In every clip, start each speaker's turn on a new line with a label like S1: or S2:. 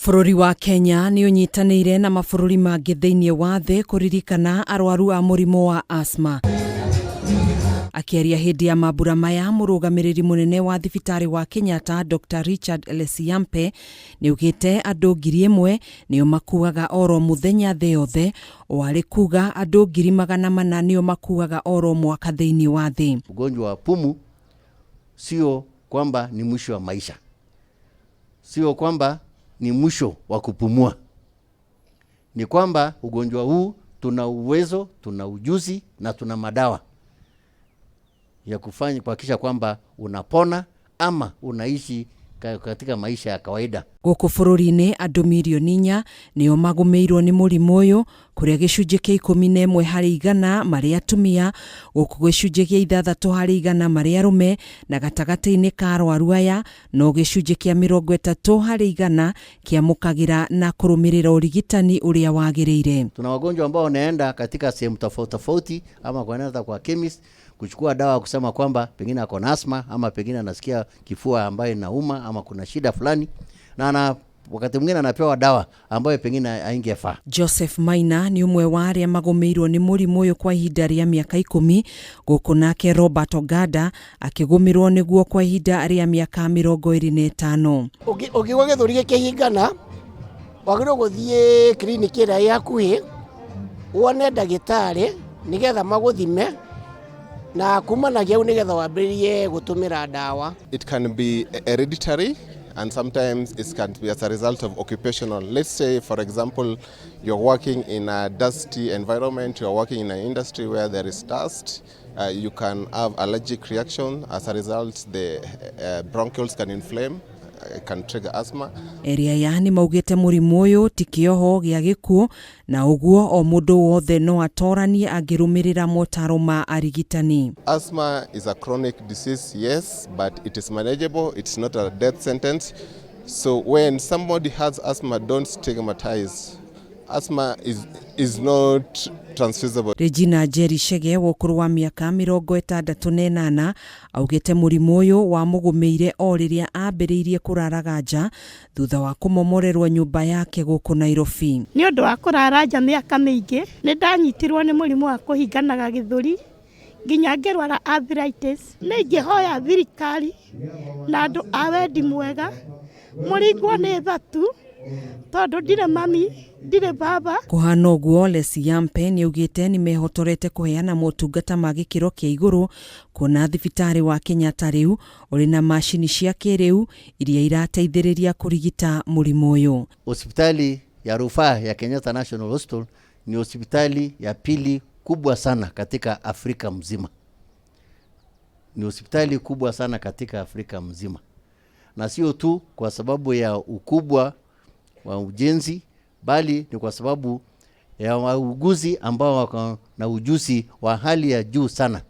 S1: Bũrũri wa Kenya nĩ ũnyitanĩire na mabũrũri mangĩ thĩinĩ wa thĩ kũririkana arwaru a mũrimũ wa asthma. Akĩaria hĩndĩ ya mambura maya, mũrũgamĩrĩri mũnene wa thibitarĩ wa Kenyatta Dr Richard Lesiyampe nĩaugĩte andũ 1000 nĩo makuaga oro mũthenya thĩ yothe, o arĩ kuga andũ 400,000 nĩo makuaga oro mwaka thĩinĩ wa thĩ.
S2: Ugonjwa wa pumu sio kwamba ni mwisho wa maisha, sio kwamba ni mwisho wa kupumua, ni kwamba ugonjwa huu tuna uwezo, tuna ujuzi na tuna madawa ya kufanya kuhakikisha kwamba unapona ama unaishi katika maisha ya kawaida.
S1: Gũkũ bũrũri-inĩ andũ 4 mirioni nĩo magũmĩirwo nĩ mũrimũ ũyũ, kũrĩa gĩcunjĩ kĩa 11 harĩ igana marĩ atumia, gũkũ gĩcunjĩ gĩa 6 harĩ igana marĩ arũme, na gatagatĩ-inĩ ka arwaru aya no gĩcunjĩ kĩa 30% kĩamũkagĩra na kũrũmĩrĩra ũrigitani ũrĩa wagĩrĩire.
S2: Tuna wagonjwa ambao wanaenda katika sehemu tofauti tofauti ama wanaenda kwa chemist kuchukua dawa kusema kwamba pengine ako na asthma ama pengine anasikia kifua ambayo inauma ama kuna shida fulani, na ana wakati mwingine anapewa dawa ambayo pengine haingefaa.
S1: Joseph Maina nĩ ũmwe wa arĩa magũmĩirwo nĩ mũrimũ ũyũ kwa ihinda rĩa mĩaka 10, gũkũ nake Robert Ogada akĩgũmĩrwo nĩguo kwa ihinda rĩa mĩaka 25.
S3: Ũngĩigua gĩthũri gĩkĩhingana, wagĩrĩirwo gũthiĩ kiriniki ĩrĩa ĩ hakuhĩ, wone ndagĩtarĩ nĩgetha magũthime, na kumanagia hau nĩgetha wambĩrĩrie gũtũmĩra ndawa.
S4: It can be hereditary and sometimes it can be as a result of occupational. Let's say, for example, you're working in a dusty environment, you're working in an industry where there is dust, you can have allergic reaction. As a result, the bronchioles can inflame, can trigger asthma.
S1: Eri aya nĩ maugĩte mũrimũ ũyũ ti kĩoho gĩa gĩkuũ, na ũguo o mũndũ wothe no atoranie angĩrũmĩrĩra motaro ma arigitani.
S4: Asthma is a chronic disease, yes, but it is manageable. It's not a death sentence. So when somebody has asthma, don't stigmatize. Asthma is not transmissible.
S1: Regina Njeri Chege wa ũkũrũ wa mĩaka 68 augĩte mũrimũ ũyũ wamũgũmĩire o rĩrĩa ambĩrĩirie kũraraga nja thutha wa kũmomorerwo nyũmba yake gũkũ Nairobi.
S5: Nĩ ũndũ wa kũrara nja mĩaka mĩingĩ, nĩ ndanyitirwo nĩ mũrimũ wa kũhinganaga gĩthũri nginya ngĩrwara arthritis. Nĩ ingĩhoya thirikari na andũ a wendi mwega mũringwo nĩ thatu, tondũ ndirĩ mami, ndirĩ baba.
S1: Kũhana ũguo, Lesiyampe nĩaugĩte nĩmehotorete kũheana motungata ma gĩkĩro kĩa igũrũ, kuona thibitarĩ wa Kenyatta rĩu ũrĩ na macini cia kĩrĩu iria irateithĩrĩria kũrigita mũrimũ ũyũ.
S2: Hospitali ya rufaa ya Kenyatta National Hospital ni hospitali ya pili kubwa sana katika Afrika mzima. Ni hospitali kubwa sana katika Afrika mzima, na sio tu kwa sababu ya ukubwa wa ujenzi, bali ni kwa sababu ya wauguzi ambao wako na ujuzi wa hali ya juu sana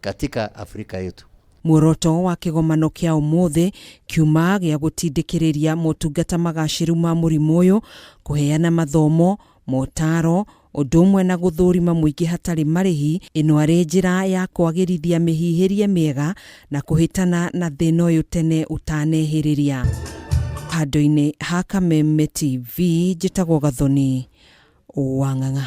S2: katika Afrika yetu.
S1: Muoroto wa kĩgomano kĩa ũmũthĩ kiuma gĩa gũtindĩkĩrĩria motungata magacĩru ma mũrimũ ũyũ, kũheana mathomo, motaro, ũndũ ũmwe na gũthũrima mũingĩ hatarĩ marĩhi, ĩno arĩ njĩra ya kwagĩrithia mĩhihĩrie mĩega na kũhĩtana na thĩna ũyũ tene ũtanehĩrĩria. Handũ-inĩ ha Kameme TV, njĩtagwo Gathoni Wang'ang'a.